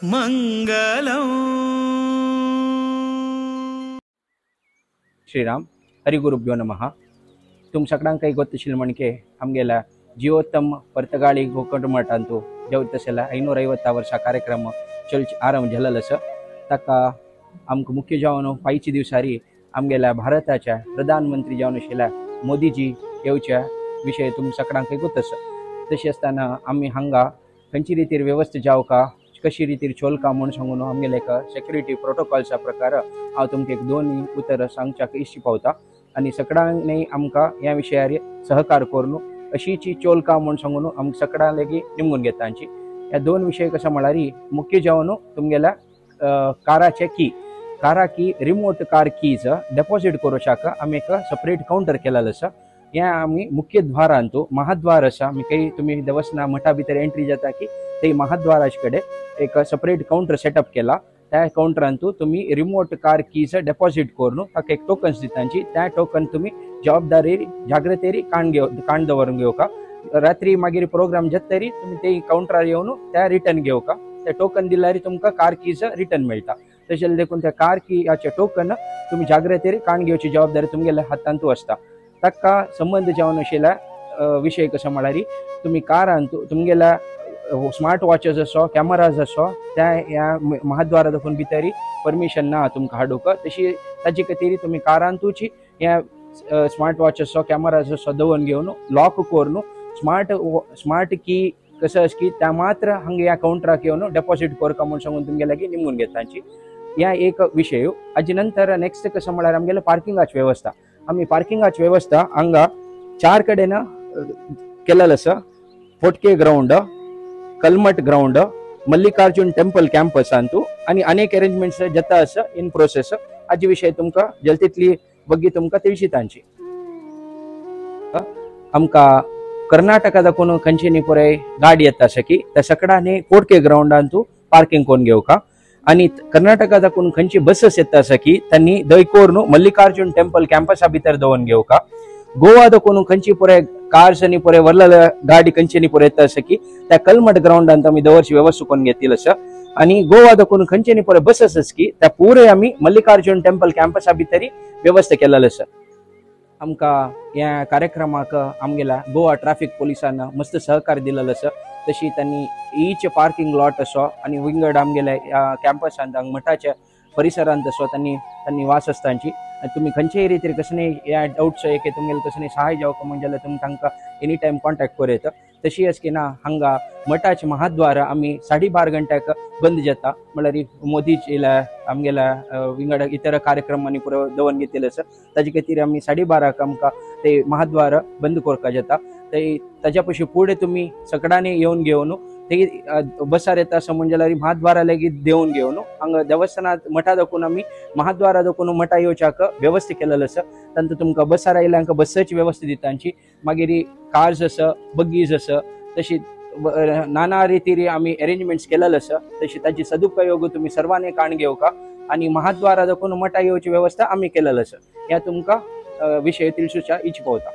मंगलम। श्रीराम हरिगुरुभ्यो नमः। तुम सगळ्यांक ಗೊತ್ತಿಲ್ಲ ಮಣಿಕೆ आमगेला ಜೀವೋತ್ತಮ ಪರ್ತಗಾಳಿ ಗೋಕರ್ಣ ಮಠ ಅಂತೂ ಜವತ್ತಸೆಲ್ಲ 550 ವರ್ಷ ಕಾರ್ಯಕ್ರಮ चल आरंभ झालेलो आसा। ताका आमकां मुख्य जावन फायचे दिवसारी आमगेल्या भारताच्या प्रधानमंत्री जावन आशिल्ल्या मोदीजी येवच्या विशय तुम सगळ्यांक गोत आसा। तशें आसतना आमी हांगा खंयची रितीर व्यवस्था जावका कशी रितीर चोलका म्हूण सांगून आमगेले एक सेक्युरिटी प्रोटोकॉल्सा प्रकार हांव तुमकां एक दोन उतरां सांगच्याक इश्ट पावता आनी सगळ्यांनी आमकां ह्या विशयार सहकार करून अशीची चोलका म्हूण सांगून आमकां सगळ्यां लेगीत निमगून घेता। हांची ह्या दोन विशय कशें म्हळ्यार मुख्य जावन तुमगेल्या काराचे की कारा की रिमोट कार कीज डेपॉझिट करूं आमी एक सेपरेट कावंटर केलेलो आसा। ह्या आमी मुख्य द्वारांतू महाद्वार आसा, आमी काही तुमी देवस्थाना मठा भितर एंट्री जाता की ते महाद्वाराचे कडेन एक सेपरेट कावंटर सेटअप केला। त्या कावंटरांतू तुमी रिमोट कार कीज डेपॉझिट करून ताका एक टोकन्स दितांची, त्या टोकन तुमी जबाबदारी जाग्रतेरी काण दवरून घेवका। रात्री मागीर प्रोग्राम जातरी तुमी ते कावंटरार येवन त्या रिटर्न घेवका। ते टोकन दिल्यार तुमकां कार कीज रिटर्न मेळटा। तशें देखून त्या कार कीचे टोकन तुमी जाग्रतेरी काण घेवची जबाबदारी तुमगेल्या हातांतू आसता। ताका संबंद जावन आशिल्ल्या विशय कसो म्हळ्यार तुमी कारांतू तुमगेल्या स्मार्ट वॉचेस असो कॅमराज असो त्या ह्या महाद्वारा दाखोवन भितरी परमिशन ना तुमकां हाडूंक, तशी ताजे खातीर तुमी कारांतूची ह्या स्मार्ट वॉच असो कॅमराज असो दवरून घेवन लॉक करून स्मार्ट की कसं की त्या मात्र हांगा ह्या कावंटराक येवन डेपॉझिट करका म्हूण सांगून तुमगे लागीं निमगून घेता। ह्या एक विशय। हाजे नंतर नेक्स्ट कसं म्हळ्यार आमगेले पार्किंगाची व्यवस्था। आमी पार्किंगाची व्यवस्था हांगा चार कडेन केलेलो आसा। Photke ground, Kalmath ground, Mallikarjun temple कॅम्पसांतू आनी अनेक अरेंजमेंट्स जाता आसा इन प्रोसेस। हाजे विशय तुमकां जलतीतली बग्गी तुमकां तिळशी। आमकां कर्नाटका दाखोवन खंयची पुराय गाडी येता आसा की त्या सगळ्यांनी फोटके ग्रावंडांतू पार्किंग करून घेवका आनी कर्नाटका दाखोवन खंयची बसेस येता आसा की त्यांनी दय करून मल्लिकार्जुन टेम्पल कॅम्पसा भितर दवरून घेवका। गोवा दाखोवन खंयची पुराय कार्स आनी पुराय व्हडल्या गाडी खंयची पुराय येता आसा की त्या कलमट ग्रावंडांत आमी दवरची व्यवस्था करून घेतली आसा आनी गोवा दाखोवन खंयची पुराय बसेस आसा की त्या पुराय आमी मल्लिकार्जुन टेम्पल कॅम्पसा भितर व्यवस्था केलेली आसा। आमकां ह्या कार्यक्रमाक आमगेल्या गोवा ट्राफिक पोलिसान मस्त सहकार दिलेलो आसा। तशी त्यांनी ईच पार्किंग लॉट असो आनी विंगड आमगेल्या कॅम्पसांत मठाच्या परिसरांत असो त्यांनी त्यांनी वास आसतांची तुमी खंयचेय रितीर कसले ह्या डावट्स एक तुमगेले कसले सहाय जावका म्हण जाल्यार तुमी तांकां एनी टायम कॉन्टॅक्ट करूं येता। तशी की ना हांगा मठाचे महाद्वार आमी 12:30 घंट्याक बंद जाता म्हळ्यार मोदीच्या आमगेल्या विंगड इतर कार्यक्रमांनी पुरो दवरून घेतलेले आसा। ताजे खातीर आमी 12:30 आमकां ते महाद्वार बंद करपाक जाता। ते ताज्या पशी फुडें तुमी सगळ्यांनी येवन घेवन ते बसार येता असं म्हण जाल्यार महाद्वारा लेगीत देवन घेवन हांगा देवस्थानात मठा दाखोवन आमी महाद्वारा दाखोवन मठा येवच्याक व्यवस्था केलेलो आसा। तांतूत तुमकां बसार आयिल्ल्यांक बसाची व्यवस्था दिता तांची, मागीर कार्स आसा, बग्गीज आसा, तशी नाना रितीर आमी अरेंजमेंट्स केलेले आसा। तशी ताची सदुपयोग तुमी सर्वांनी काण घेवका आनी महाद्वारा दाखोवन मठा येवची व्यवस्था आमी केलेली आसा। ह्या तुमकां विशय तिळसूच्या इच पावता।